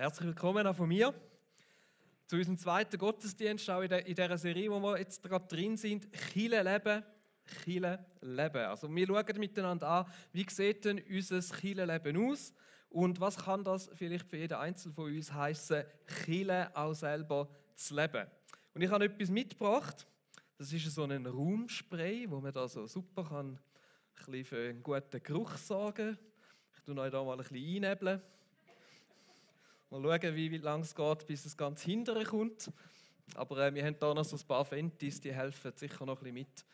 Herzlich willkommen auch von mir zu unserem zweiten Gottesdienst, auch in dieser Serie, wo wir jetzt gerade drin sind. Kirche leben, Kirche leben. Also wir schauen miteinander an, wie sieht denn unser Kirchenleben aus und was kann das vielleicht für jeden Einzelnen von uns heissen, Kirche auch selber zu leben. Und ich habe etwas mitgebracht. Das ist so ein Raumspray, wo man da so super kann, ein bisschen für einen guten Geruch sorgen. Ich tue euch da mal ein bisschen einnebeln. Mal schauen, wie lange es geht, bis es ganz hinterher kommt. Aber wir haben hier noch so ein paar Fentis, die helfen sicher noch ein bisschen mit.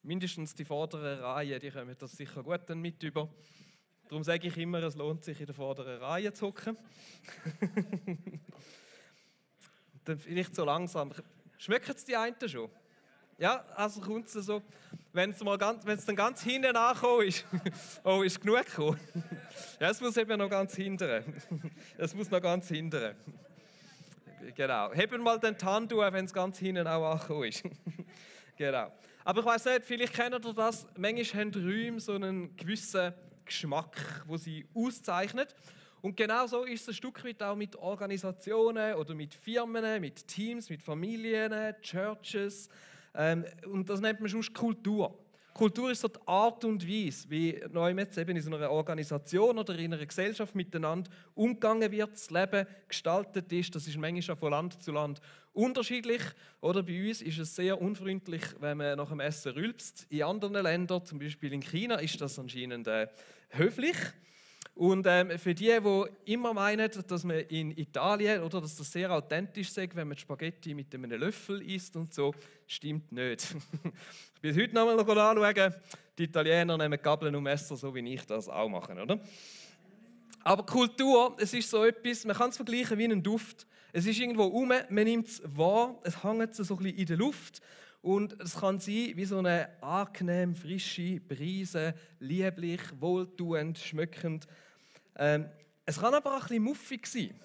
Mindestens die vorderen Reihen, die kommen das sicher gut dann mit über. Darum sage ich immer, es lohnt sich, in der vorderen Reihe zu hocken. Dann vielleicht so langsam. Schmecken es die einen schon? Ja, also kommt es so. Wenn es dann ganz hinten angekommen ist, oh, ist genug gekommen. Ja, es muss eben noch ganz hinten. Es muss noch ganz hinten. Genau. Heben mal den Hand auf, wenn es ganz hinten auch angekommen ist. Genau. Aber ich weiss nicht, vielleicht kennt ihr das. Manchmal haben Räume so einen gewissen Geschmack, den sie auszeichnet. Und genau so ist es ein Stück weit auch mit Organisationen oder mit Firmen, mit Teams, mit Familien, Churches. Und das nennt man sonst Kultur. Kultur ist so die Art und Weise, wie neu jetzt eben in so einer Organisation oder in einer Gesellschaft miteinander umgegangen wird, das Leben gestaltet ist. Das ist manchmal auch von Land zu Land unterschiedlich. Oder bei uns ist es sehr unfreundlich, wenn man nach dem Essen rülpst. In anderen Ländern, zum Beispiel in China, ist das anscheinend höflich. Und für die immer meinen, dass man in Italien, oder dass das sehr authentisch ist, wenn man Spaghetti mit einem Löffel isst und so, stimmt nicht. Ich bin heute noch mal anschauen, die Italiener nehmen Gabeln und Messer, so wie ich das auch mache, oder? Aber Kultur, es ist so etwas, man kann es vergleichen wie einen Duft. Es ist irgendwo rum, man nimmt es wahr, es hängt so ein bisschen in der Luft. Und es kann sein wie so eine angenehm frische Brise, lieblich, wohltuend, schmückend. Es kann aber auch ein bisschen muffig sein.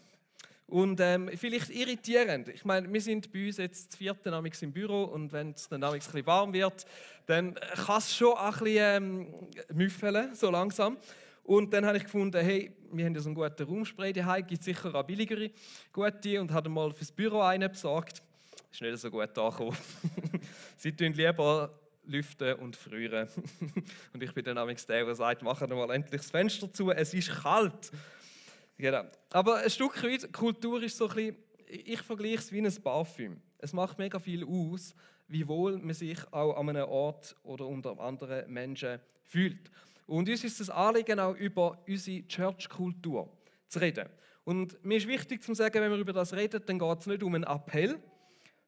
Und vielleicht irritierend. Ich meine, wir sind bei uns jetzt das 4. im Büro und wenn es dann ein bisschen warm wird, dann kann es schon ein bisschen müffeln, so langsam. Und dann habe ich gefunden, hey, wir haben ja so einen guten Raumspray daheim, gibt sicher auch billigere gute und habe mal fürs Büro einen besorgt. Ist nicht so gut angekommen. Sie tun lieber lüften und frieren. Und ich bin dann der, der sagt, machen wir mal endlich das Fenster zu, es ist kalt. Genau. Aber ein Stück weit, Kultur ist so ein bisschen, ich vergleiche es wie ein Parfüm. Es macht mega viel aus, wie wohl man sich auch an einem Ort oder unter anderen Menschen fühlt. Und uns ist das Anliegen, auch über unsere Church-Kultur zu reden. Und mir ist wichtig zu sagen, wenn wir über das reden, dann geht es nicht um einen Appell,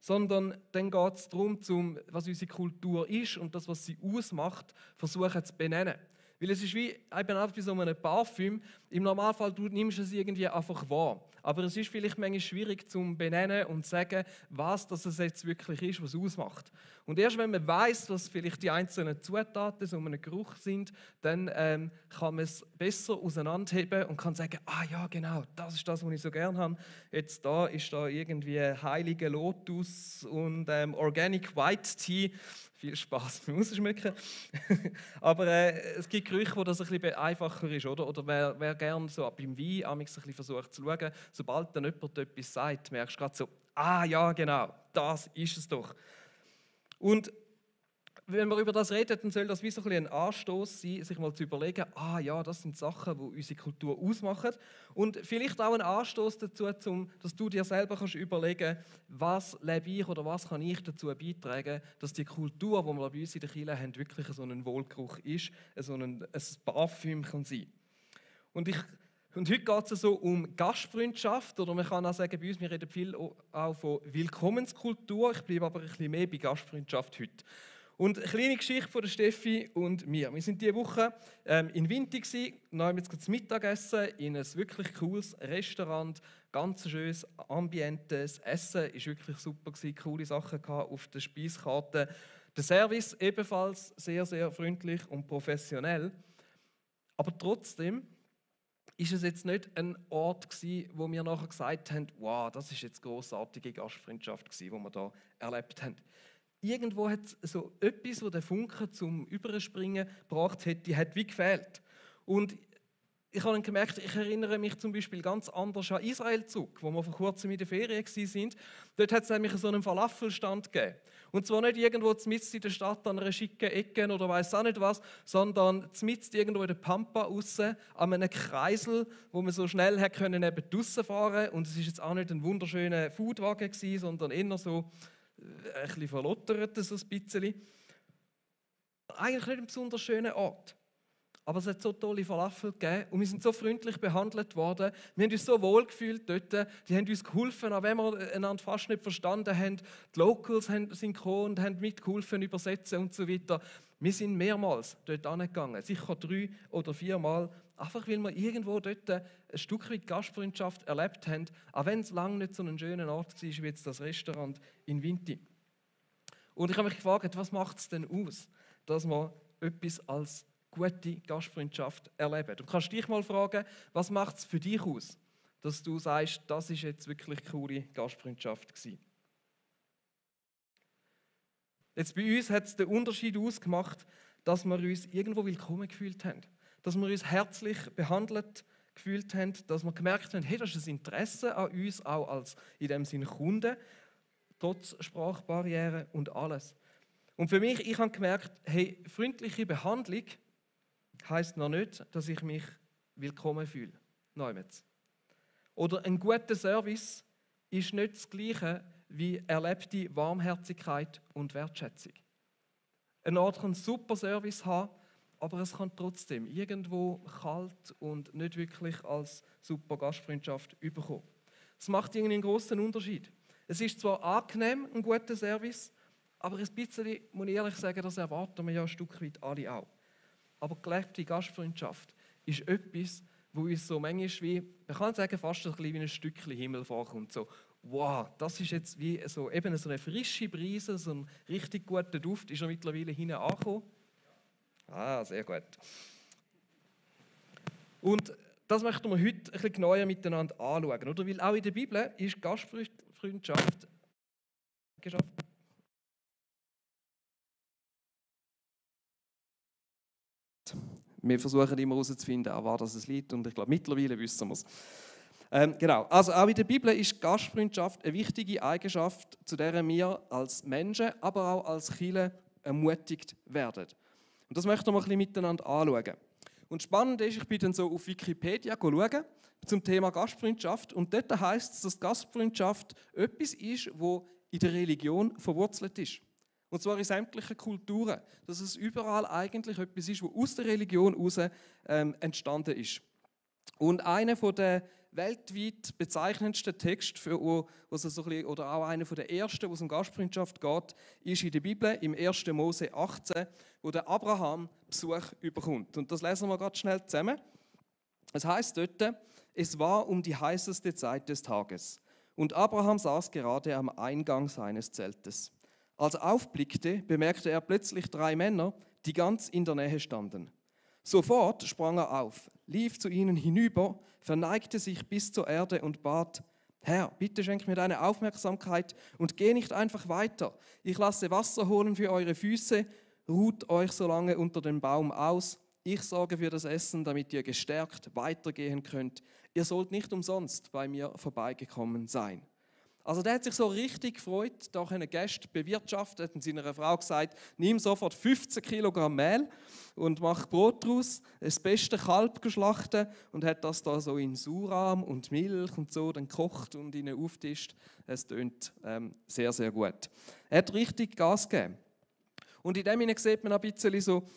sondern dann geht es darum, was unsere Kultur ist und das, was sie ausmacht, versuchen zu benennen. Weil es ist wie eben auch bei so einem Parfüm. Im Normalfall du nimmst es irgendwie einfach wahr. Aber es ist vielleicht manchmal schwierig zu benennen und zu sagen, was das jetzt wirklich ist, was es ausmacht. Und erst wenn man weiss, was vielleicht die einzelnen Zutaten so einem Geruch sind, dann kann man es besser auseinanderheben und kann sagen, ah ja, genau, das ist das, was ich so gerne habe. Jetzt da ist da irgendwie heilige Lotus und Organic White Tea. Viel Spaß beim Ausschmücken. Aber es gibt Gerüche, wo das ein bisschen einfacher ist. Oder wer gerne so beim Wein ein bisschen versucht zu schauen, sobald dann jemand etwas sagt, merkst du gerade so, ah ja, genau, das ist es doch. Und wenn wir über das reden, dann soll das wie so ein bisschen ein Anstoß sein, sich mal zu überlegen, ah ja, das sind Sachen, die unsere Kultur ausmachen. Und vielleicht auch ein Anstoß dazu, dass du dir selber kannst überlegen kannst, was lebe ich oder was kann ich dazu beitragen, dass die Kultur, die wir bei uns in der Kirche haben, wirklich so ein Wohlgeruch ist, so ein Parfüm kann sein. Und heute geht es so um Gastfreundschaft, oder man kann auch sagen, bei uns, wir reden viel auch von Willkommenskultur, ich bleibe aber ein bisschen mehr bei Gastfreundschaft heute. Und eine kleine Geschichte von der Steffi und mir. Wir sind diese Woche in Winti, neu jetzt zum Mittagessen in ein wirklich cooles Restaurant, ganz schönes Ambiente. Das Essen war wirklich super, coole Sachen auf der Speiskarte. Der Service ebenfalls sehr, sehr freundlich und professionell. Aber trotzdem ist es jetzt nicht ein Ort gewesen, wo wir nachher gesagt haben, wow, das ist jetzt grossartige Gastfreundschaft gewesen, die wir da erlebt haben. Irgendwo hat es so etwas, wo der Funke zum Überspringen gebracht hätte, hat wie gefehlt. Und ich habe dann gemerkt, ich erinnere mich zum Beispiel ganz anders an Israel zurück, wo wir vor kurzem in der Ferien waren. Dort hat es nämlich so einen Falafelstand gegeben. Und zwar nicht irgendwo mitten in der Stadt an einer schicken Ecke oder weiss auch nicht was, sondern mitten irgendwo in der Pampa aussen, an einem Kreisel, wo man so schnell neben draussen fahren. Und es war jetzt auch nicht ein wunderschöner Foodwagen gewesen, sondern eher so ein bisschen verlottert, so ein bisschen. Eigentlich nicht ein besonders schöner Ort. Aber es hat so tolle Falafel gegeben und wir sind so freundlich behandelt worden. Wir haben uns so wohl gefühlt dort. Die haben uns geholfen, auch wenn wir einander fast nicht verstanden haben. Die Locals sind gekommen und haben mitgeholfen, übersetzen und so weiter. Wir sind mehrmals dort angegangen, sicher 3 oder 4 Mal, einfach weil wir irgendwo dort ein Stück weit Gastfreundschaft erlebt haben, auch wenn es lange nicht so ein schöner Ort war wie jetzt das Restaurant in Vinti. Und ich habe mich gefragt, was macht es denn aus, dass man etwas als gute Gastfreundschaft erleben. Du kannst dich mal fragen, was macht es für dich aus, dass du sagst, das ist jetzt wirklich eine coole Gastfreundschaft gewesen. Jetzt bei uns hat es den Unterschied ausgemacht, dass wir uns irgendwo willkommen gefühlt haben. Dass wir uns herzlich behandelt gefühlt haben, dass wir gemerkt haben, hey, das ist ein Interesse an uns, auch als in dem Sinne Kunden, trotz Sprachbarrieren und alles. Und für mich, ich habe gemerkt, hey, freundliche Behandlung heisst noch nicht, dass ich mich willkommen fühle. Neumetz. Oder ein guter Service ist nicht das Gleiche wie erlebte Warmherzigkeit und Wertschätzung. Ein Ort kann einen super Service haben, aber es kann trotzdem irgendwo kalt und nicht wirklich als super Gastfreundschaft überkommen. Das macht irgendwie einen grossen Unterschied. Es ist zwar angenehm, ein guter Service, aber ein bisschen, muss ich ehrlich sagen, das erwarten wir ja ein Stück weit alle auch. Aber gelebte Gastfreundschaft ist etwas, wo uns so manchmal wie, man kann sagen, fast ein bisschen wie ein Stückchen Himmel vorkommt. So, wow, das ist jetzt wie so, eben so eine frische Brise, so ein richtig guter Duft, ist er mittlerweile hinten angekommen. Ah, sehr gut. Und das möchten wir heute ein bisschen genauer miteinander anschauen. Oder? Weil auch in der Bibel ist Gastfreundschaft geschafft. Wir versuchen immer herauszufinden, an was das liegt, und ich glaube, mittlerweile wissen wir es. Genau, also auch in der Bibel ist Gastfreundschaft eine wichtige Eigenschaft, zu der wir als Menschen, aber auch als Kirche ermutigt werden. Und das möchten wir ein bisschen miteinander anschauen. Und spannend ist, ich bin dann so auf Wikipedia schauen zum Thema Gastfreundschaft, und dort heisst es, dass Gastfreundschaft etwas ist, wo in der Religion verwurzelt ist. Und zwar in sämtlichen Kulturen. Dass es überall eigentlich etwas ist, was aus der Religion heraus entstanden ist. Und einer der weltweit bezeichnendsten Texte, oder auch einer der ersten, wo es um Gastfreundschaft geht, ist in der Bibel, im 1. Mose 18, wo der Abraham Besuch überkommt. Und das lesen wir gerade schnell zusammen. Es heißt dort, es war um die heißeste Zeit des Tages. Und Abraham saß gerade am Eingang seines Zeltes. Als er aufblickte, bemerkte er plötzlich 3 Männer, die ganz in der Nähe standen. Sofort sprang er auf, lief zu ihnen hinüber, verneigte sich bis zur Erde und bat: Herr, bitte schenk mir deine Aufmerksamkeit und geh nicht einfach weiter. Ich lasse Wasser holen für eure Füße, ruht euch so lange unter dem Baum aus. Ich sorge für das Essen, damit ihr gestärkt weitergehen könnt. Ihr sollt nicht umsonst bei mir vorbeigekommen sein. Also der hat sich so richtig gefreut, da einen Gast bewirtschaftet, hat seiner Frau gesagt, nimm sofort 15 Kilogramm Mehl und mach Brot daraus, das beste Kalb geschlachtet, und hat das da so in Sauerrahm und Milch und so dann gekocht und ihnen aufgetischt. Es tönt sehr, sehr gut. Er hat richtig Gas gegeben. Und in dem sieht man ein bisschen so,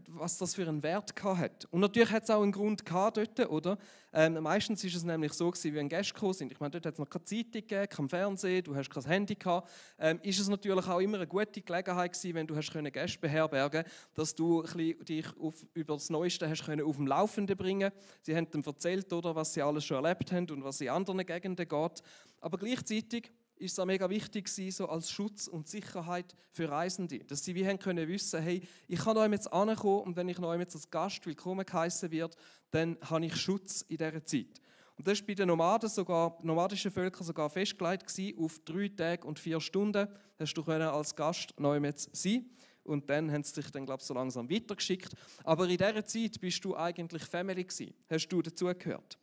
was das für einen Wert hat. Und natürlich hat es auch einen Grund dort, oder? Meistens ist es nämlich so gewesen, wenn Gäste gekommen sind. Ich meine, dort hat es noch keine Zeitung gegeben, kein Fernsehen, du hast kein Handy gehabt. Ist es natürlich auch immer eine gute Gelegenheit gewesen, wenn du hast Gäste beherbergen konntest, dass du dich über das Neueste hast auf dem Laufenden bringen. Sie haben dann erzählt, oder, was sie alles schon erlebt haben und was in anderen Gegenden geht. Aber gleichzeitig ist es auch mega wichtig gewesen, so als Schutz und Sicherheit für Reisende, dass sie wie können wissen, hey, ich kann euch jetzt ankommen, und wenn ich euch jetzt als Gast willkommen geheißen wird, dann habe ich Schutz in dieser Zeit. Und das war bei den nomadischen Völkern sogar festgelegt gewesen, auf 3 Tage und 4 Stunden hast du als Gast neu sein. und dann haben sie sich dann, glaube ich, so langsam weitergeschickt. Aber in dieser Zeit bist du eigentlich Family gewesen, hast du dazugehört.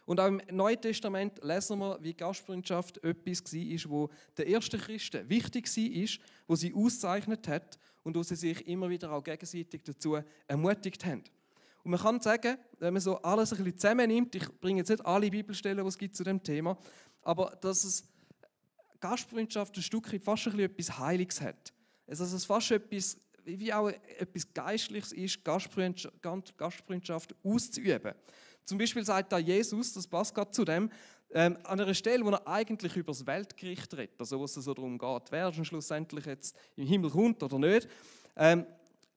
Und auch im Neuen Testament lesen wir, wie Gastfreundschaft etwas war, wo den ersten Christen wichtig war, wo sie auszeichnet hat und wo sie sich immer wieder auch gegenseitig dazu ermutigt haben. Und man kann sagen, wenn man so alles ein bisschen zusammennimmt, ich bringe jetzt nicht alle Bibelstellen, die es gibt zu dem Thema, aber dass es Gastfreundschaft ein Stück weit fast ein bisschen etwas Heiliges hat. Also dass es fast etwas, wie auch etwas Geistliches ist, Gastfreundschaft auszuüben. Zum Beispiel sagt da Jesus, das passt gerade zu dem, an einer Stelle, wo er eigentlich über das Weltgericht redet, also wo es so darum geht, wer schlussendlich jetzt im Himmel kommt oder nicht,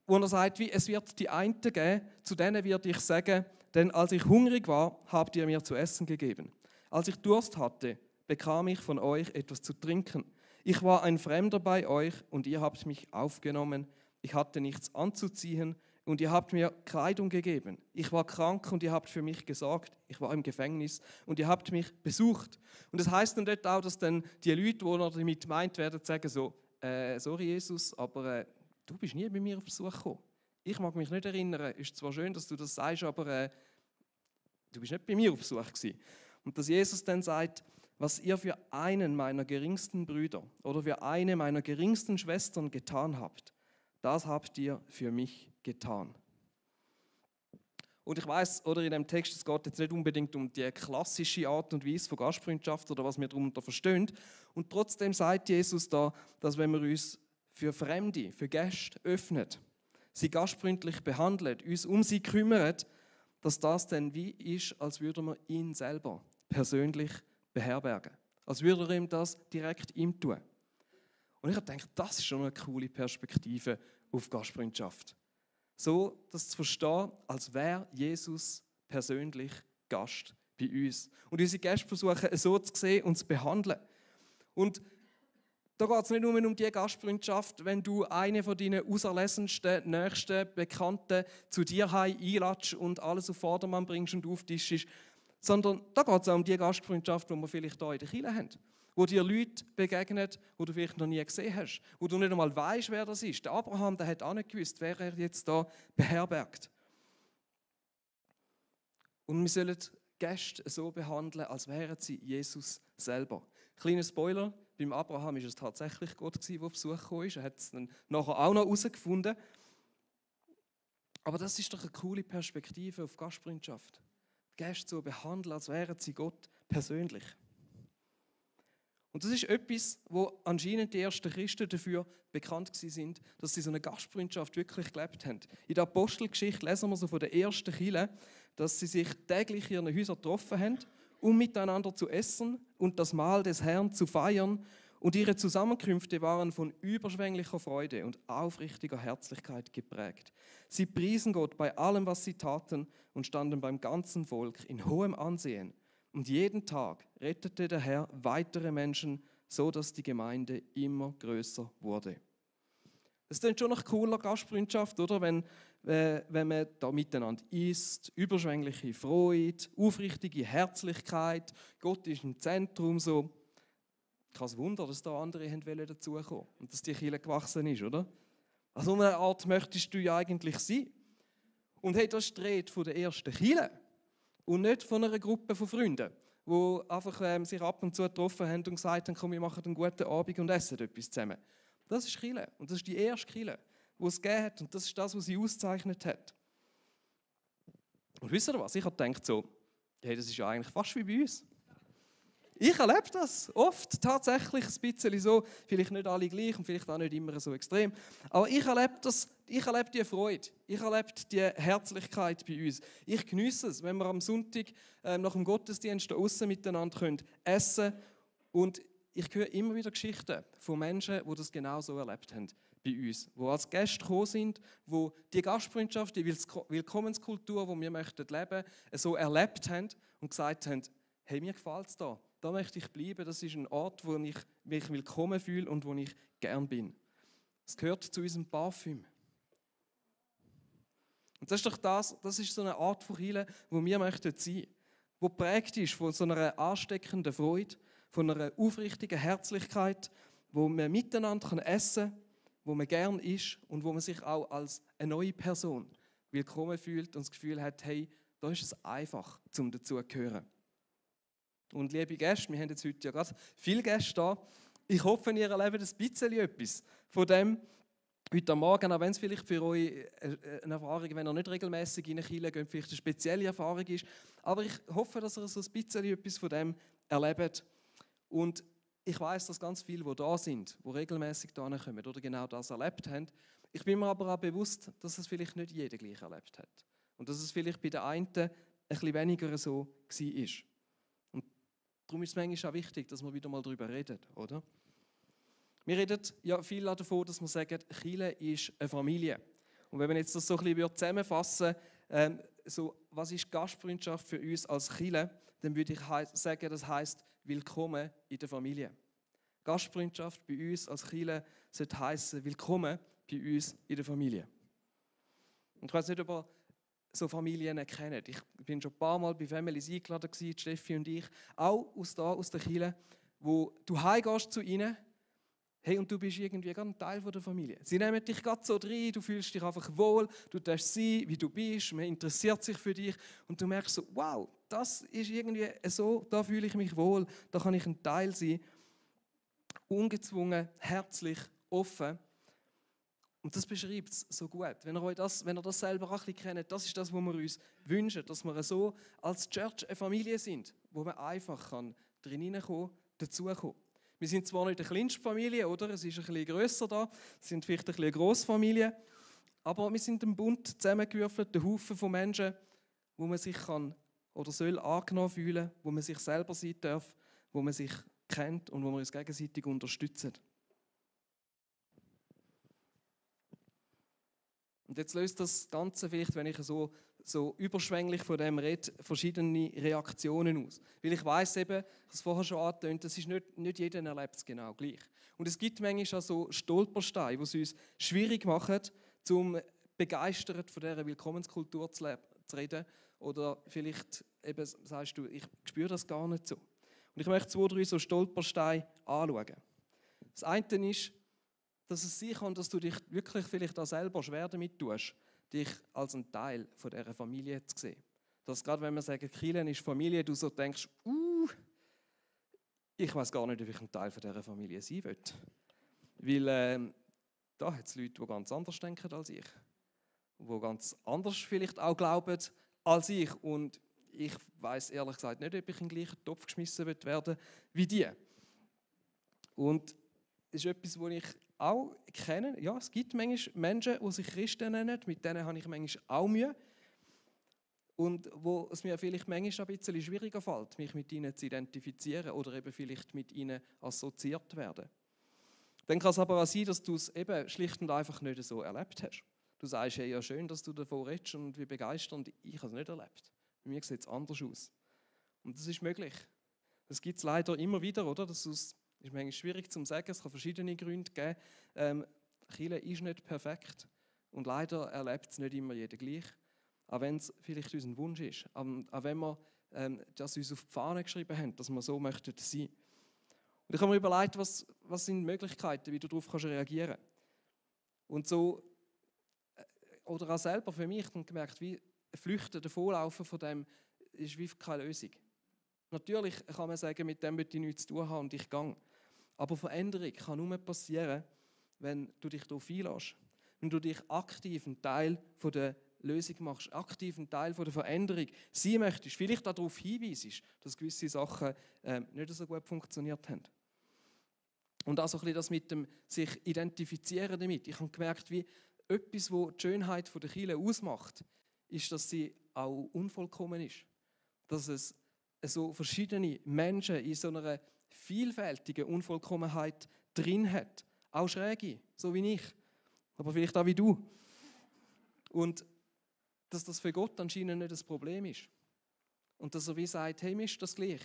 wo er sagt, wie, es wird die einen geben, zu denen werde ich sagen, denn als ich hungrig war, habt ihr mir zu essen gegeben. Als ich Durst hatte, bekam ich von euch etwas zu trinken. Ich war ein Fremder bei euch und ihr habt mich aufgenommen. Ich hatte nichts anzuziehen und ihr habt mir Kleidung gegeben. Ich war krank und ihr habt für mich gesorgt. Ich war im Gefängnis und ihr habt mich besucht. Und das heißt dann dort auch, dass dann die Leute, die damit gemeint werden, sagen so, sorry Jesus, aber du bist nie bei mir auf Besuch gekommen. Ich mag mich nicht erinnern. Ist zwar schön, dass du das sagst, aber du bist nicht bei mir auf Besuch gewesen. Und dass Jesus dann sagt, was ihr für einen meiner geringsten Brüder oder für eine meiner geringsten Schwestern getan habt, das habt ihr für mich getan. Und ich weiß, oder in dem Text, es geht jetzt nicht unbedingt um die klassische Art und Weise von Gastfreundschaft oder was wir darunter verstehen. Und trotzdem sagt Jesus da, dass wenn wir uns für Fremde, für Gäste öffnen, sie gastfreundlich behandeln, uns um sie kümmern, dass das dann wie ist, als würde man ihn selber persönlich beherbergen. Als würde er ihm das direkt ihm tun. Und ich habe gedacht, das ist schon eine coole Perspektive auf Gastfreundschaft. So, das zu verstehen, als wäre Jesus persönlich Gast bei uns. Und unsere Gäste versuchen, so zu sehen und zu behandeln. Und da geht es nicht nur um die Gastfreundschaft, wenn du eine von deinen auserlesensten, nächsten Bekannten zu dir heim einladest und alles auf Vordermann bringst und auftischst, sondern da geht es auch um die Gastfreundschaft, die wir vielleicht hier in der Kirche haben. Wo dir Leute begegnen, die du vielleicht noch nie gesehen hast, wo du nicht einmal weißt, wer das ist. Der Abraham, der hat auch nicht gewusst, wer er jetzt da beherbergt. Und wir sollen Gäste so behandeln, als wären sie Jesus selber. Kleiner Spoiler, beim Abraham war es tatsächlich Gott, der Besuch kam. Er hat es dann nachher auch noch herausgefunden. Aber das ist doch eine coole Perspektive auf Gastfreundschaft. Gäste so behandeln, als wären sie Gott persönlich. Und das ist etwas, wo anscheinend die ersten Christen dafür bekannt sind, dass sie so eine Gastfreundschaft wirklich gelebt haben. In der Apostelgeschichte lesen wir so von den ersten Kirchen, dass sie sich täglich in ihren Häusern getroffen haben, um miteinander zu essen und das Mahl des Herrn zu feiern. Und ihre Zusammenkünfte waren von überschwänglicher Freude und aufrichtiger Herzlichkeit geprägt. Sie priesen Gott bei allem, was sie taten, und standen beim ganzen Volk in hohem Ansehen. Und jeden Tag rettete der Herr weitere Menschen, so dass die Gemeinde immer größer wurde. Das ist dann schon noch cooler Gastfreundschaft, oder? Wenn man da miteinander isst, überschwängliche Freude, aufrichtige Herzlichkeit, Gott ist im Zentrum, so. Kein Wunder, dass da andere dazukommen wollten und dass die Kirche gewachsen ist, oder? An so einer Art möchtest du ja eigentlich sein. Und hey, das ist die Rede von der ersten Kirche und nicht von einer Gruppe von Freunden, die einfach sich ab und zu getroffen haben und gesagt haben, komm, wir machen einen guten Abend und essen etwas zusammen. Das ist Kirche und das ist die erste Kirche, die es gegeben hat und das ist das, was sie auszeichnet hat. Und wisst ihr was? Ich habe gedacht so, hey, das ist ja eigentlich fast wie bei uns. Ich erlebe das oft tatsächlich ein bisschen so, vielleicht nicht alle gleich und vielleicht auch nicht immer so extrem, aber ich erlebe die Freude, ich erlebe die Herzlichkeit bei uns. Ich genieße es, wenn wir am Sonntag nach dem Gottesdienst da aussen miteinander essen können und ich höre immer wieder Geschichten von Menschen, die das genau so erlebt haben bei uns, die als Gäste gekommen sind, die die Gastfreundschaft, die Willkommenskultur, die wir möchten leben, so erlebt haben und gesagt haben, hey, mir gefällt es da. Da möchte ich bleiben. Das ist ein Ort, wo ich mich willkommen fühle und wo ich gern bin. Es gehört zu unserem Parfüm. Und das ist doch das ist so eine Art von Kirche, wo wir möchten sein. Wo geprägt ist von so einer ansteckenden Freude, von einer aufrichtigen Herzlichkeit, wo wir miteinander essen können, wo man gern ist und wo man sich auch als eine neue Person willkommen fühlt und das Gefühl hat, hey, da ist es einfach, zum dazugehören. Und liebe Gäste, wir haben jetzt heute ja gerade viele Gäste da. Ich hoffe, ihr erlebt ein bisschen etwas von dem heute Morgen, auch wenn es vielleicht für euch eine Erfahrung, wenn ihr nicht regelmäßig in eine Kirche geht, vielleicht eine spezielle Erfahrung ist. Aber ich hoffe, dass ihr so ein bisschen etwas von dem erlebt. Und ich weiß, dass ganz viele, die da sind, die regelmäßig da kommen oder genau das erlebt haben. Ich bin mir aber auch bewusst, dass es vielleicht nicht jeder gleich erlebt hat. Und dass es vielleicht bei den einen ein bisschen weniger so war. Und darum ist es manchmal auch wichtig, dass wir wieder mal darüber reden, oder? Wir reden ja viel davon, dass wir sagen, Kirche ist eine Familie. Und wenn wir jetzt das so ein bisschen zusammenfassen so, was ist Gastfreundschaft für uns als Kirche, dann würde ich sagen, das heisst Willkommen in der Familie. Gastfreundschaft bei uns als Kirche sollte heissen Willkommen bei uns in der Familie. Und ich weiß nicht, ob ihr so Familien kennt. Ich bin schon ein paar Mal bei Families eingeladen gewesen, Steffi und ich, auch aus der Kirche, wo du heimgehst zu ihnen. Hey, und du bist irgendwie gerade ein Teil der Familie. Sie nehmen dich gerade so rein, du fühlst dich einfach wohl, du darfst sein, wie du bist, man interessiert sich für dich und du merkst so, wow, das ist irgendwie so, da fühle ich mich wohl, da kann ich ein Teil sein. Ungezwungen, herzlich, offen. Und das beschreibt es so gut. Wenn ihr das selber auch ein bisschen kennt, das ist das, was wir uns wünschen, dass wir so als Church eine Familie sind, wo man einfach drin hineinkommen, dazukommen. Wir sind zwar nicht eine kleinste Familie, oder? Es ist ein bisschen grösser da, es sind vielleicht ein bisschen eine Grossfamilie, aber wir sind ein bunt zusammengewürfelter Haufen von Menschen, wo man sich kann oder soll angenommen fühlen, wo man sich selber sein darf, wo man sich kennt und wo wir uns gegenseitig unterstützen. Und jetzt löst das Ganze vielleicht, wenn ich so überschwänglich von dem rede, verschiedene Reaktionen aus. Weil ich weiss eben, ich habe es vorher schon angetönt, das ist nicht jeder erlebt es genau gleich. Und es gibt manchmal auch so Stolpersteine, die es uns schwierig machen, um begeistert von dieser Willkommenskultur zu reden. Oder vielleicht eben sagst du, ich spüre das gar nicht so. Und ich möchte 2, 3 so Stolpersteine anschauen. Das eine ist, dass es sein kann, dass du dich wirklich vielleicht auch selber schwer damit tust, dich als ein Teil von dieser Familie zu sehen. Dass gerade wenn wir sagen, Kirche ist Familie, du so denkst, ich weiß gar nicht, ob ich ein Teil von dieser Familie sein will. Weil da hat es Leute, die ganz anders denken als ich. Die ganz anders vielleicht auch glauben als ich. Und ich weiß ehrlich gesagt nicht, ob ich in den gleichen Topf geschmissen werden wie die. Und das ist etwas, was ich auch kenne. Ja, es gibt manchmal Menschen, die sich Christen nennen, mit denen habe ich manchmal auch Mühe. Und wo es mir vielleicht manchmal ein bisschen schwieriger fällt, mich mit ihnen zu identifizieren oder eben vielleicht mit ihnen assoziiert werden. Dann kann es aber auch sein, dass du es eben schlicht und einfach nicht so erlebt hast. Du sagst, hey, ja schön, dass du davon redest und wie begeisternd, ich habe es nicht erlebt. Bei mir sieht es anders aus. Und das ist möglich. Das gibt es leider immer wieder, oder? Das ist manchmal schwierig zu sagen, es kann verschiedene Gründe geben. Kirche ist nicht perfekt und leider erlebt es nicht immer jeder gleich. Auch wenn es vielleicht unser Wunsch ist. Auch wenn wir das uns auf die Fahne geschrieben haben, dass wir so möchten sein. Und ich habe mir überlegt, was sind Möglichkeiten, wie du darauf reagieren kannst. Und so, oder auch selber für mich, und gemerkt, wie flüchten, davonlaufen von dem, ist wie keine Lösung. Natürlich kann man sagen, mit dem möchte ich nichts zu tun haben und ich gehe. Aber Veränderung kann nur passieren, wenn du dich darauf einlässt. Wenn du dich aktiv ein Teil von der Lösung machst, aktiv ein Teil von der Veränderung sein möchtest, vielleicht auch darauf hinweisst, dass gewisse Sachen nicht so gut funktioniert haben. Und auch so ein bisschen das mit dem sich identifizieren damit. Ich habe gemerkt, wie etwas, was die Schönheit der Kirche ausmacht, ist, dass sie auch unvollkommen ist. Dass es so verschiedene Menschen in so einer vielfältigen Unvollkommenheit drin hat. Auch Schräge, so wie ich, aber vielleicht auch wie du. Und dass das für Gott anscheinend nicht das Problem ist. Und dass er wie sagt, hey, mir ist das gleich.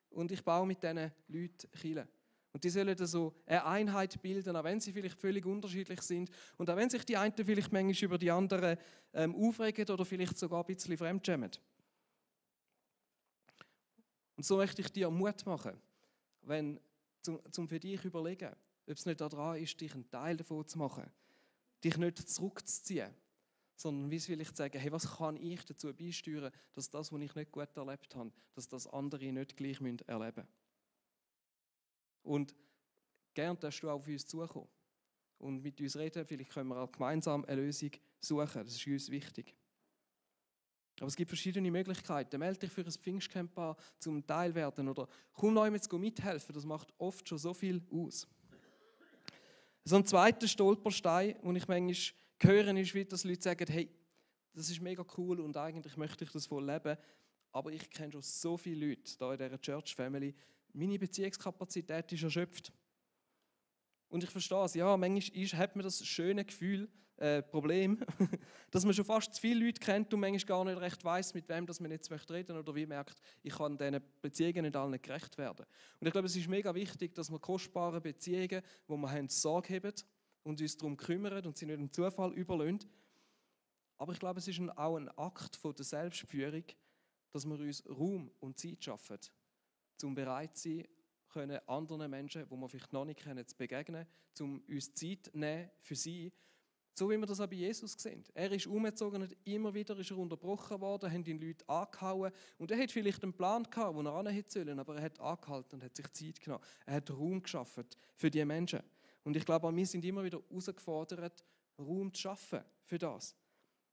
Und ich baue mit diesen Leuten Kirche. Und die sollen so eine Einheit bilden, auch wenn sie vielleicht völlig unterschiedlich sind. Und auch wenn sich die einen vielleicht manchmal über die anderen aufregen oder vielleicht sogar ein bisschen fremdschämen. Und so möchte ich dir Mut machen, zum für dich überlegen, Ob es nicht daran ist, dich einen Teil davon zu machen, dich nicht zurückzuziehen, sondern wie vielleicht sagen, hey, was kann ich dazu beisteuern, dass das, was ich nicht gut erlebt habe, dass das andere nicht gleich erleben müssen. Und gerne darfst du auch auf uns zukommen und mit uns reden. Vielleicht können wir auch gemeinsam eine Lösung suchen. Das ist uns wichtig. Aber es gibt verschiedene Möglichkeiten. Melde dich für ein Pfingstcamp an, zum Teil werden oder komm neu mithelfen. Das macht oft schon so viel aus. So ein zweiter Stolperstein, den ich manchmal höre, ist, wie dass Leute sagen, hey, das ist mega cool und eigentlich möchte ich das voll leben, aber ich kenne schon so viele Leute hier in dieser Church Family, meine Beziehungskapazität ist erschöpft. Und ich verstehe es, ja, manchmal hat man das schöne Gefühl, Problem, dass man schon fast zu viele Leute kennt und manchmal gar nicht recht weiss, mit wem das man jetzt reden möchte oder wie merkt, ich kann diesen Beziehungen nicht allen gerecht werden. Und ich glaube, es ist mega wichtig, dass wir kostbare Beziehungen, wo wir haben, Sorge haben und uns darum kümmern und sie nicht dem Zufall überlassen. Aber ich glaube, es ist auch ein Akt von der Selbstführung, dass wir uns Raum und Zeit schaffen, um bereit zu sein, können anderen Menschen, die wir vielleicht noch nicht kennen, zu begegnen, um uns Zeit zu nehmen für sie. So wie wir das auch bei Jesus sehen. Er ist umgezogen und immer wieder ist er unterbrochen worden, haben ihn Leute angehauen. Und er hat vielleicht einen Plan gehabt, wo er hin sollen, aber er hat angehalten und hat sich Zeit genommen. Er hat Raum geschaffen für diese Menschen. Und ich glaube, wir sind immer wieder herausgefordert, Raum zu schaffen für das.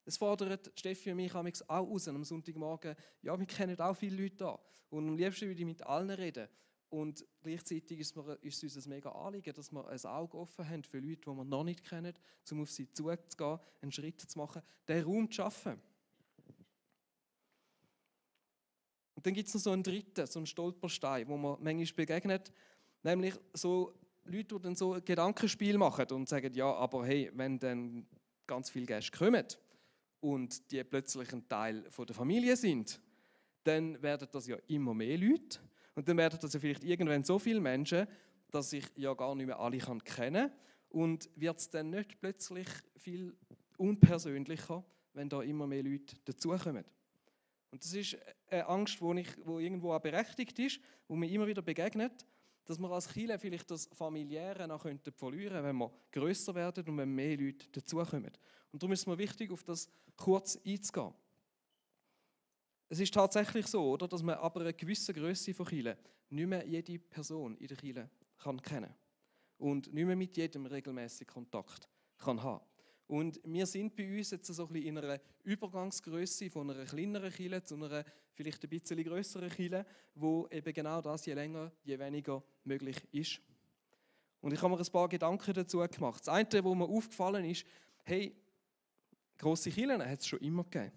Es fordert Steffi und mich auch raus am Sonntagmorgen. Ja, wir kennen auch viele Leute da. Und am liebsten würde ich mit allen reden. Und gleichzeitig ist es uns ein mega Anliegen, dass wir ein Auge offen haben für Leute, die wir noch nicht kennen, um auf sie zuzugehen, einen Schritt zu machen, den Raum zu schaffen. Und dann gibt es noch so einen dritten, so einen Stolperstein, wo man manchmal begegnet, nämlich so Leute, die dann so ein Gedankenspiel machen und sagen, ja, aber hey, wenn dann ganz viele Gäste kommen und die plötzlich ein Teil der Familie sind, dann werden das ja immer mehr Leute. Und dann werden das ja vielleicht irgendwann so viele Menschen, dass ich ja gar nicht mehr alle kennen kann. Und wird es dann nicht plötzlich viel unpersönlicher, wenn da immer mehr Leute dazukommen? Und das ist eine Angst, die irgendwo auch berechtigt ist, wo mir immer wieder begegnet, dass wir als Kirche vielleicht das Familiäre noch verlieren könnten, wenn wir grösser werden und wenn mehr Leute dazukommen. Und darum ist es mir wichtig, auf das kurz einzugehen. Es ist tatsächlich so, oder, dass man aber eine gewisse Grösse von Kirche nicht mehr jede Person in der Kirche kennen kann und nicht mehr mit jedem regelmäßig Kontakt kann haben. Und wir sind bei uns jetzt so ein bisschen in einer Übergangsgrösse von einer kleineren Kirche zu einer vielleicht ein bisschen grösseren Kirche, wo eben genau das je länger, je weniger möglich ist. Und ich habe mir ein paar Gedanken dazu gemacht. Das eine, was mir aufgefallen ist, hey, grosse Kirchen hat es schon immer gegeben.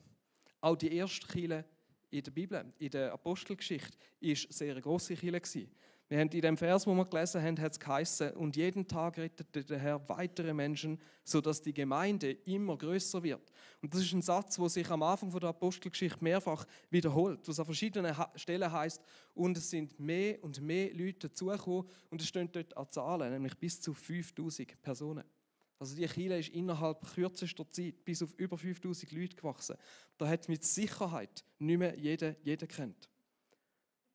Auch die erste Kirche in der Bibel, in der Apostelgeschichte, war sehr eine grosse Kirche. Wir haben in dem Vers, den wir gelesen haben, hat es geheißen, und jeden Tag rettete der Herr weitere Menschen, sodass die Gemeinde immer grösser wird. Und das ist ein Satz, der sich am Anfang der Apostelgeschichte mehrfach wiederholt, was an verschiedenen Stellen heißt, und es sind mehr und mehr Leute dazugekommen und es stehen dort an Zahlen, nämlich bis zu 5000 Personen. Also die Kirche ist innerhalb kürzester Zeit bis auf über 5000 Leute gewachsen. Da hat mit Sicherheit nicht mehr jeder kennt.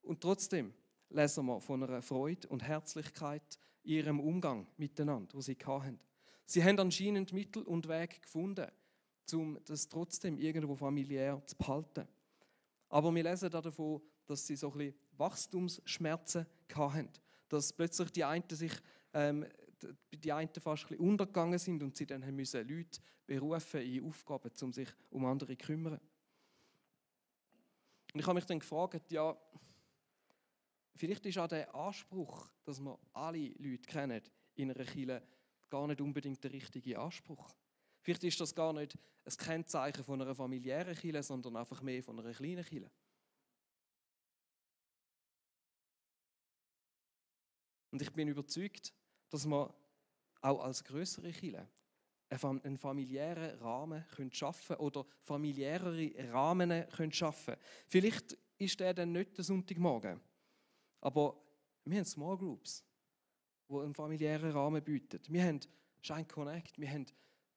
Und trotzdem lesen wir von einer Freude und Herzlichkeit in ihrem Umgang miteinander, die sie hatten. Sie haben anscheinend Mittel und Wege gefunden, um das trotzdem irgendwo familiär zu behalten. Aber wir lesen davon, dass sie so ein bisschen Wachstumsschmerzen hatten. Dass plötzlich die einen fast ein bisschen untergegangen sind und sie dann haben müssen Leute berufen in Aufgaben, um sich um andere zu kümmern. Und ich habe mich dann gefragt, ja, vielleicht ist auch der Anspruch, dass wir alle Leute kennen in einer Kirche, gar nicht unbedingt der richtige Anspruch. Vielleicht ist das gar nicht ein Kennzeichen von einer familiären Kirche, sondern einfach mehr von einer kleinen Kirche. Und ich bin überzeugt, dass wir auch als grössere Kirche einen familiären Rahmen schaffen können oder familiärere Rahmen schaffen können. Vielleicht ist der dann nicht der Sonntagmorgen, aber wir haben Small Groups, die einen familiären Rahmen bieten. Wir haben Shine Connect, wir haben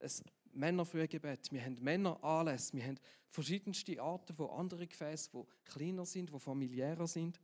ein Männerfrühgebet, wir haben Männeranlässe, wir haben verschiedenste Arten von anderen Gefäßen, die kleiner sind, die familiärer sind.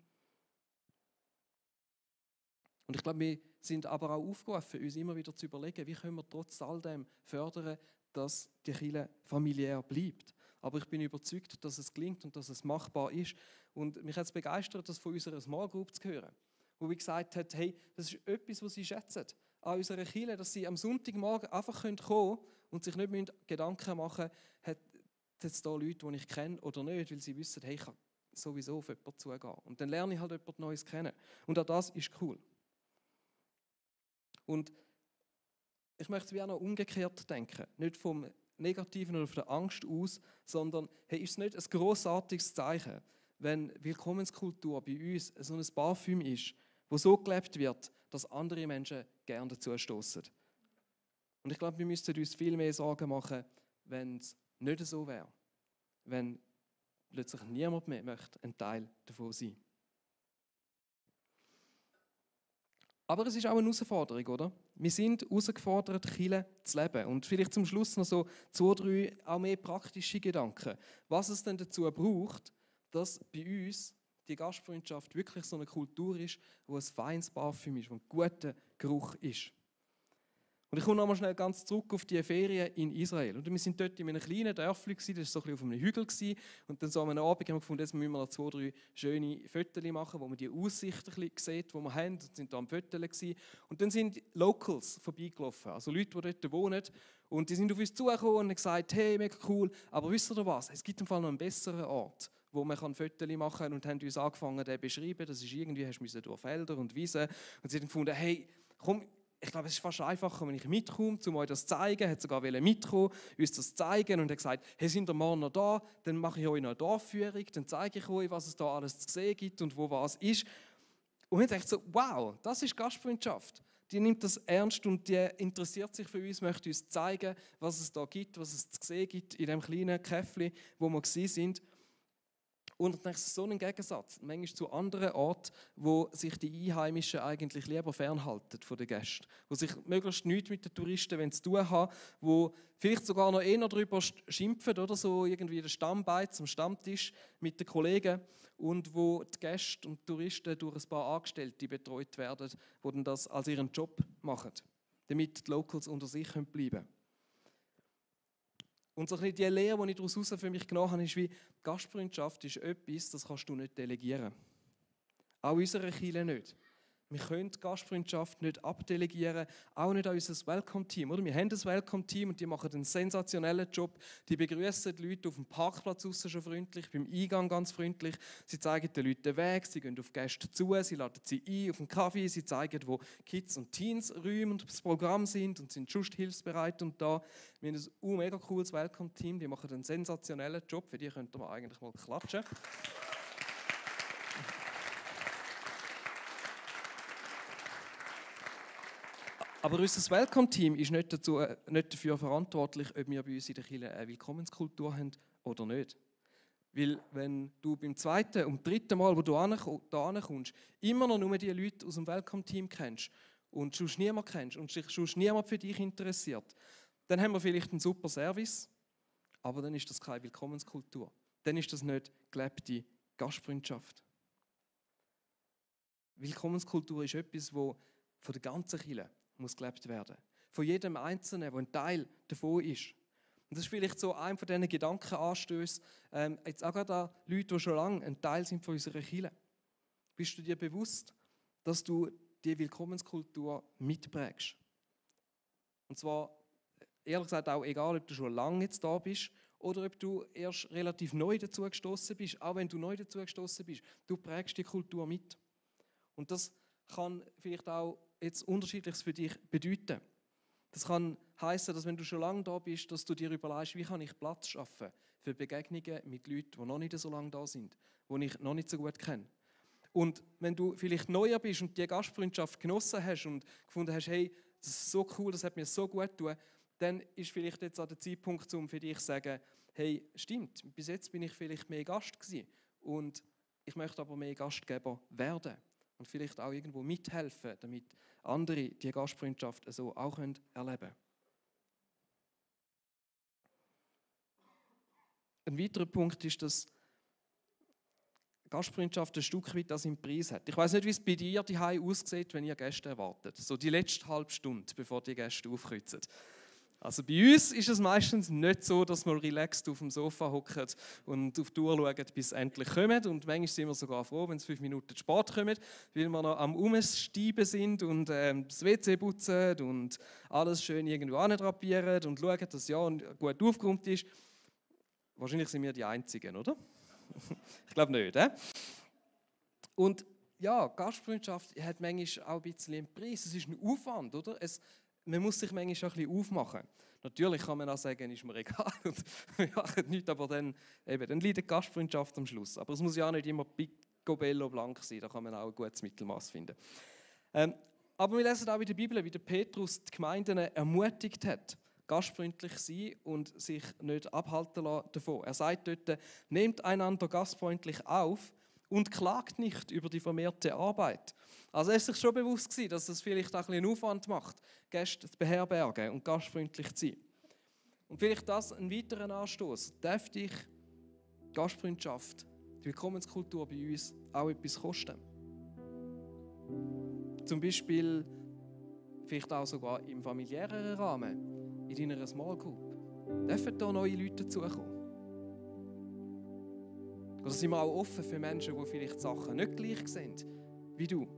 Und ich glaube, wir sind aber auch aufgerufen, uns immer wieder zu überlegen, wie können wir trotz all dem fördern, dass die Kirche familiär bleibt. Aber ich bin überzeugt, dass es gelingt und dass es machbar ist. Und mich hat es begeistert, das von unserer Small Group zu hören, wo wir gesagt hat, hey, das ist etwas, was sie schätzen an unserer Kirche, dass sie am Sonntagmorgen einfach kommen können und sich nicht Gedanken machen müssen, hat es da Leute, die ich kenne oder nicht, weil sie wissen, hey, ich kann sowieso auf jemanden zugehen. Und dann lerne ich halt jemand Neues kennen. Und auch das ist cool. Und ich möchte es wie auch noch umgekehrt denken. Nicht vom Negativen oder von der Angst aus, sondern hey, ist es nicht ein grossartiges Zeichen, wenn Willkommenskultur bei uns so ein Parfüm ist, wo so gelebt wird, dass andere Menschen gerne dazu stoßen. Und ich glaube, wir müssten uns viel mehr Sorgen machen, wenn es nicht so wäre. Wenn plötzlich niemand mehr möchte ein Teil davon sein. Aber es ist auch eine Herausforderung, oder? Wir sind herausgefordert, Kirche zu leben. Und vielleicht zum Schluss noch so 2, 3 auch mehr praktische Gedanken. Was es denn dazu braucht, dass bei uns die Gastfreundschaft wirklich so eine Kultur ist, wo ein feines Parfüm ist, wo ein guter Geruch ist. Und ich komme nochmal schnell ganz zurück auf die Ferien in Israel. Und wir sind dort in einem kleinen Dörfchen, das war so ein bisschen auf einem Hügel. Und dann so am Abend haben wir gefunden, jetzt müssen wir noch 2, 3 schöne Fotos machen, wo man die Aussicht ein bisschen sieht, die wir haben. Und sind da am Fotos gewesen. Und dann sind Locals vorbeigelaufen, also Leute, die dort wohnen. Und die sind auf uns zugekommen und haben gesagt, hey, mega cool, aber wisst ihr was, es gibt im Fall noch einen besseren Ort, wo man Fotos machen kann, und haben uns angefangen, den zu beschreiben. Das ist irgendwie, hast du durch Felder und Wiesen. Und sie haben gefunden, hey, komm, ich glaube, es ist fast einfacher, wenn ich mitkomme, um euch das zu zeigen. Er hat sogar mitkommen, uns das zeigen, und hat gesagt, hey, sind ihr morgen noch da? Dann mache ich euch noch eine Dorfführung, dann zeige ich euch, was es da alles zu sehen gibt und wo was ist. Und ich dachte so, wow, das ist Gastfreundschaft. Die nimmt das ernst und die interessiert sich für uns, möchte uns zeigen, was es da gibt, was es zu sehen gibt in dem kleinen Käffli, wo wir sind. Und ich denke, so ein Gegensatz, manchmal zu anderen Orten, wo sich die Einheimischen eigentlich lieber fernhalten von den Gästen, wo sich möglichst nichts mit den Touristen zu tun haben, wo vielleicht sogar noch eher darüber schimpfen oder so, irgendwie der Stammbeiz am Stammtisch mit den Kollegen, und wo die Gäste und die Touristen durch ein paar Angestellte betreut werden, die dann das als ihren Job machen, damit die Locals unter sich bleiben können. Und so ein bisschen die Lehre, die ich daraus für mich genommen habe, ist wie, Gastfreundschaft ist etwas, das kannst du nicht delegieren. Auch unsere Kirche nicht. Wir können die Gastfreundschaft nicht abdelegieren, auch nicht an unser Welcome-Team. Wir haben ein Welcome-Team und die machen einen sensationellen Job. Die begrüßen die Leute auf dem Parkplatz schon freundlich, beim Eingang ganz freundlich. Sie zeigen den Leuten den Weg, sie gehen auf Gäste zu, sie laden sie ein auf einen Kaffee, sie zeigen, wo Kids- und Teens-Räume und das Programm sind und sind just hilfsbereit und da. Wir haben ein mega cooles Welcome-Team, die machen einen sensationellen Job, für die könnte man eigentlich mal klatschen. Aber unser Welcome-Team ist nicht dafür verantwortlich, ob wir bei uns in der Kirche eine Willkommenskultur haben oder nicht. Weil wenn du beim 2. und 3. Mal, wo du hierher kommst, immer noch nur die Leute aus dem Welcome-Team kennst und sonst niemand kennst und sich sonst niemand für dich interessiert, dann haben wir vielleicht einen super Service, aber dann ist das keine Willkommenskultur. Dann ist das nicht gelebte Gastfreundschaft. Willkommenskultur ist etwas, das von der ganzen Kirche muss gelebt werden. Von jedem Einzelnen, der ein Teil davon ist. Und das ist vielleicht so ein von diesen Gedankenanstößen, jetzt auch gerade an Leute, die schon lange ein Teil sind von unserer Kirche. Bist du dir bewusst, dass du die Willkommenskultur mitprägst? Und zwar, ehrlich gesagt, auch egal, ob du schon lange jetzt da bist oder ob du erst relativ neu dazu gestoßen bist. Auch wenn du neu dazu gestoßen bist, du prägst die Kultur mit. Und das kann vielleicht auch jetzt Unterschiedliches für dich bedeuten. Das kann heißen, dass wenn du schon lange da bist, dass du dir überlegst, wie kann ich Platz schaffen für Begegnungen mit Leuten, die noch nicht so lange da sind, die ich noch nicht so gut kenne. Und wenn du vielleicht neuer bist und die Gastfreundschaft genossen hast und gefunden hast, hey, das ist so cool, das hat mir so gut getan, dann ist vielleicht jetzt auch der Zeitpunkt, um für dich zu sagen, hey, stimmt, bis jetzt bin ich vielleicht mehr Gast gewesen und ich möchte aber mehr Gastgeber werden. Und vielleicht auch irgendwo mithelfen, damit andere die Gastfreundschaft so auch erleben können. Ein weiterer Punkt ist, dass Gastfreundschaft ein Stück weit das im Preis hat. Ich weiß nicht, wie es bei dir daheim aussieht, wenn ihr Gäste erwartet. So die letzte halbe Stunde, bevor die Gäste aufkreuzen. Also bei uns ist es meistens nicht so, dass wir relaxed auf dem Sofa hocken und auf die Uhr schauen, bis sie endlich kommen. Und manchmal sind wir sogar froh, wenn es 5 Minuten zu spät kommen, weil wir noch am Umsteiben sind und das WC putzen und alles schön irgendwo andrapieren und schauen, dass ja gut aufgeräumt ist. Wahrscheinlich sind wir die Einzigen, oder? Ich glaube nicht. Und ja, Gastfreundschaft hat manchmal auch ein bisschen einen Preis. Es ist ein Aufwand, oder? Man muss sich manchmal auch ein bisschen aufmachen. Natürlich kann man auch sagen, ist mir egal und wir machen nichts, aber dann leidet die Gastfreundschaft am Schluss. Aber es muss ja auch nicht immer picobello blank sein, da kann man auch ein gutes Mittelmaß finden. Aber wir lesen auch in der Bibel, wie der Petrus die Gemeinden ermutigt hat, gastfreundlich sein und sich nicht abhalten lassen davon. Er sagt dort, nehmt einander gastfreundlich auf und klagt nicht über die vermehrte Arbeit. Also er ist sich schon bewusst gewesen, dass es vielleicht auch ein bisschen Aufwand macht, Gäste zu beherbergen und gastfreundlich zu sein. Und vielleicht das ein weiterer Anstoß. Darf dich Gastfreundschaft, die Willkommenskultur bei uns auch etwas kosten? Zum Beispiel vielleicht auch sogar im familiäreren Rahmen, in deiner Small Group. Dürfen da neue Leute dazukommen? Oder sind wir auch offen für Menschen, die vielleicht Sachen nicht gleich sind wie du?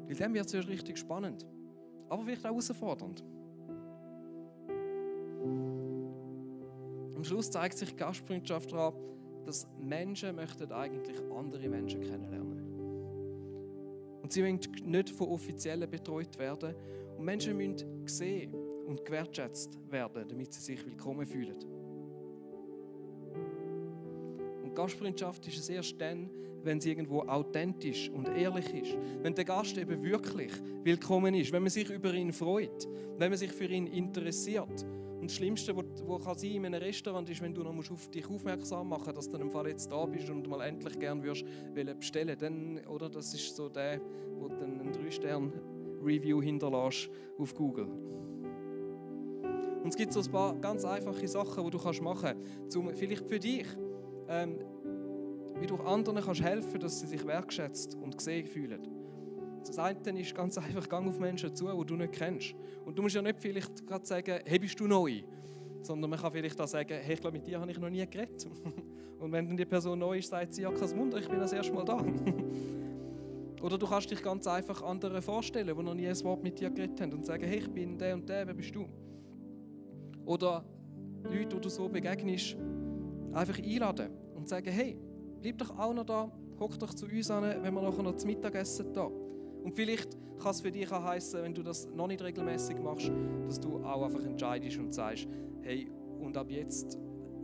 Weil dann wird es richtig spannend, aber vielleicht auch herausfordernd. Am Schluss zeigt sich Gastfreundschaft daran, dass Menschen möchten eigentlich andere Menschen kennenlernen. Und sie wollen nicht von Offiziellen betreut werden. Und Menschen müssen gesehen und gewertschätzt werden, damit sie sich willkommen fühlen. Und Gastfreundschaft ist es erst dann, wenn sie irgendwo authentisch und ehrlich ist. Wenn der Gast eben wirklich willkommen ist, wenn man sich über ihn freut, wenn man sich für ihn interessiert. Und das Schlimmste, was in einem Restaurant ist, wenn du noch auf dich aufmerksam machen musst, dass du im Fall jetzt da bist und mal endlich gerne würdest bestellen. Dann, oder? Das ist so der, wo du dann einen 3-Sterne-Review hinterlässt auf Google. Und es gibt so ein paar ganz einfache Sachen, die du machen kannst, vielleicht für dich, wie du anderen kannst helfen, dass sie sich wertschätzt und gesehen fühlen. Das eine ist ganz einfach, gang auf Menschen zu, die du nicht kennst. Und du musst ja nicht vielleicht gerade sagen, hey, bist du neu? Sondern man kann vielleicht auch sagen, hey, ich glaube, mit dir habe ich noch nie geredet. Und wenn dann die Person neu ist, sagt sie, ja, kein Wunder, ich bin das erste Mal da. Oder du kannst dich ganz einfach anderen vorstellen, die noch nie ein Wort mit dir geredet haben und sagen, hey, ich bin der und der, wer bist du? Oder Leute, die du so begegnest, einfach einladen und sagen, hey, bleib doch auch noch da, hock doch zu uns an, wenn wir nachher noch zu Mittag essen da. Und vielleicht kann es für dich auch heissen, wenn du das noch nicht regelmäßig machst, dass du auch einfach entscheidest und sagst, hey, und ab jetzt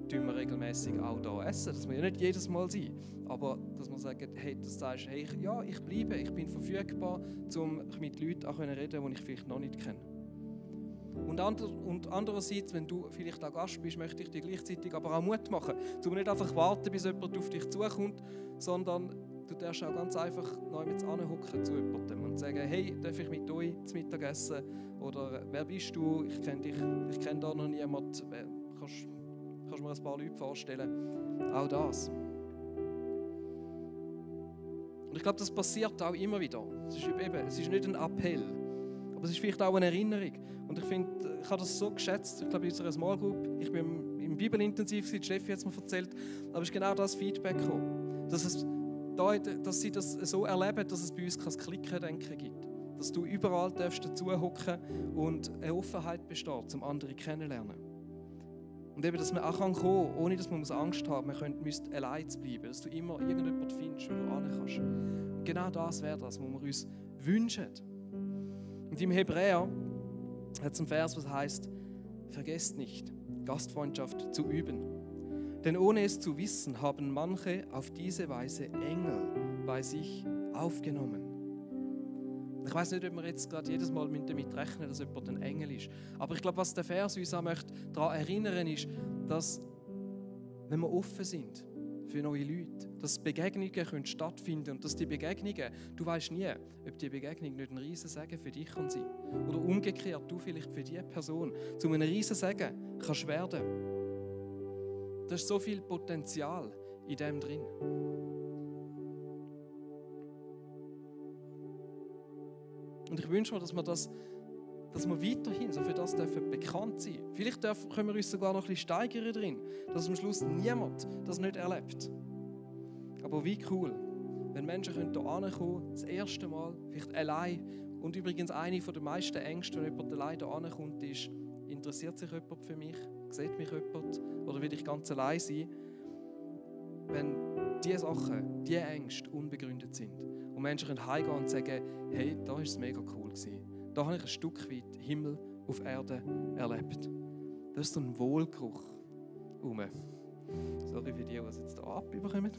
tun wir regelmäßig auch da essen. Das muss ja nicht jedes Mal sein, aber dass man sagt, hey, dass du sagst, hey, ja, ich bleibe, ich bin verfügbar, um mit Leuten auch reden, die ich vielleicht noch nicht kenne. Und andererseits, wenn du vielleicht auch Gast bist, möchte ich dir gleichzeitig aber auch Mut machen, um nicht einfach warten, bis jemand auf dich zukommt, sondern du darfst auch ganz einfach neu mit anhocken zu jemandem und sagen, hey, darf ich mit euch zum Mittag essen? Oder wer bist du? Ich kenne dich, ich kenne da noch niemanden. Kannst du mir ein paar Leute vorstellen? Auch das. Und ich glaube, das passiert auch immer wieder. Es ist nicht ein Appell, aber es ist vielleicht auch eine Erinnerung. Und ich finde, ich habe das so geschätzt, ich glaube in unserer Small Group, ich bin im Bibelintensiv, Steffi hat es mir erzählt, aber es ist genau das Feedback gekommen, dass sie das so erleben, dass es bei uns kein Klicken-Denken gibt. Dass du überall dazu hocken und eine Offenheit besteht, um andere kennenzulernen. Und eben, dass man auch kommen kann, ohne dass man Angst haben muss, man müsste allein bleiben, dass du immer irgendjemanden findest, wo du hin kannst. Und genau das wäre das, was wir uns wünschen. Und im Hebräer hat es einen Vers, was heißt: Vergesst nicht, Gastfreundschaft zu üben. Denn ohne es zu wissen, haben manche auf diese Weise Engel bei sich aufgenommen. Ich weiß nicht, ob wir jetzt gerade jedes Mal damit rechnen, dass jemand ein Engel ist. Aber ich glaube, was der Vers uns auch möchte, daran erinnern ist, dass, wenn wir offen sind für neue Leute, dass Begegnungen stattfinden können und dass die Begegnungen, du weißt nie, ob die Begegnung nicht ein Riesensegen für dich kann sein. Oder umgekehrt, du vielleicht für diese Person zu einem Riesensegen kannst werden. Da ist so viel Potenzial in dem drin. Und ich wünsche mir, dass wir weiterhin so für das bekannt sein dürfen. Vielleicht können wir uns sogar noch ein bisschen steigern drin, dass am Schluss niemand das nicht erlebt. Aber wie cool, wenn Menschen hier hinkommen, das erste Mal, vielleicht allein. Und übrigens eine der meisten Ängste, wenn jemand allein hier hinkommt, ist, interessiert sich jemand für mich? Sieht mich jemand? Oder will ich ganz allein sein? Wenn diese Sachen, diese Ängste unbegründet sind und Menschen können heimgehen und sagen, hey, da war es mega cool gewesen. Da habe ich ein Stück weit Himmel auf Erde erlebt. Das ist so ein Wohlgeruch. Sorry für die es jetzt hier abbekommen.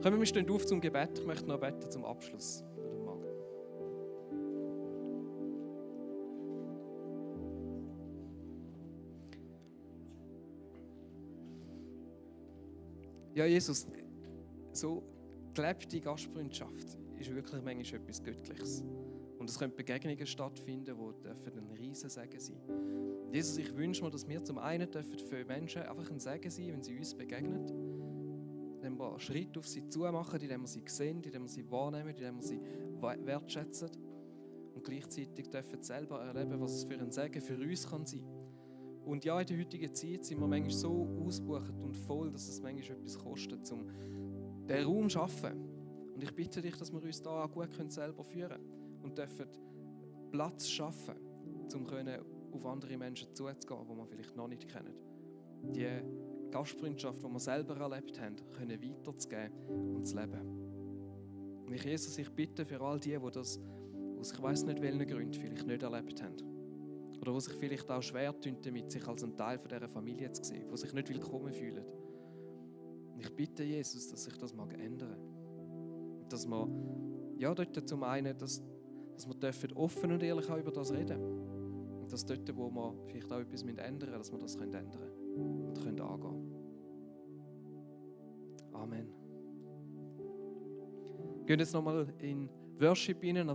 Kommen wir stehen auf zum Gebet. Ich möchte noch beten zum Abschluss. Ja, Jesus, so gelebte Gastfreundschaft ist wirklich manchmal etwas Göttliches. Und es können Begegnungen stattfinden, die ein Riesensegen sein dürfen. Jesus, ich wünsche mir, dass wir zum einen für Menschen einfach ein Segen sein, wenn sie uns begegnen. Indem wir einen Schritt auf sie zumachen, indem wir sie sehen, indem wir sie wahrnehmen, indem wir sie wertschätzen. Und gleichzeitig dürfen selber erleben, was es für ein Segen für uns kann sein. Und ja, in der heutigen Zeit sind wir manchmal so ausgebucht und voll, dass es manchmal etwas kostet, um den Raum zu schaffen. Und ich bitte dich, dass wir uns da auch gut selber führen können und dürfen Platz schaffen, um auf andere Menschen zuzugehen, die wir vielleicht noch nicht kennen. Die Gastfreundschaft, die wir selber erlebt haben, können weiterzugeben und zu leben. Und ich bitte für all die das aus ich weiss nicht welchen Gründen vielleicht nicht erlebt haben. Oder die sich vielleicht auch schwer tun, damit sich als ein Teil dieser Familie zu sehen, die sich nicht willkommen fühlen. Und ich bitte Jesus, dass sich das ändern mag. Dass wir, ja, dort zum einen, dass wir dürfen offen und ehrlich auch über das reden. Und dass dort, wo wir vielleicht auch etwas ändern müssen, dass wir das ändern können und können angehen. Amen. Wir gehen jetzt nochmal in Worship rein.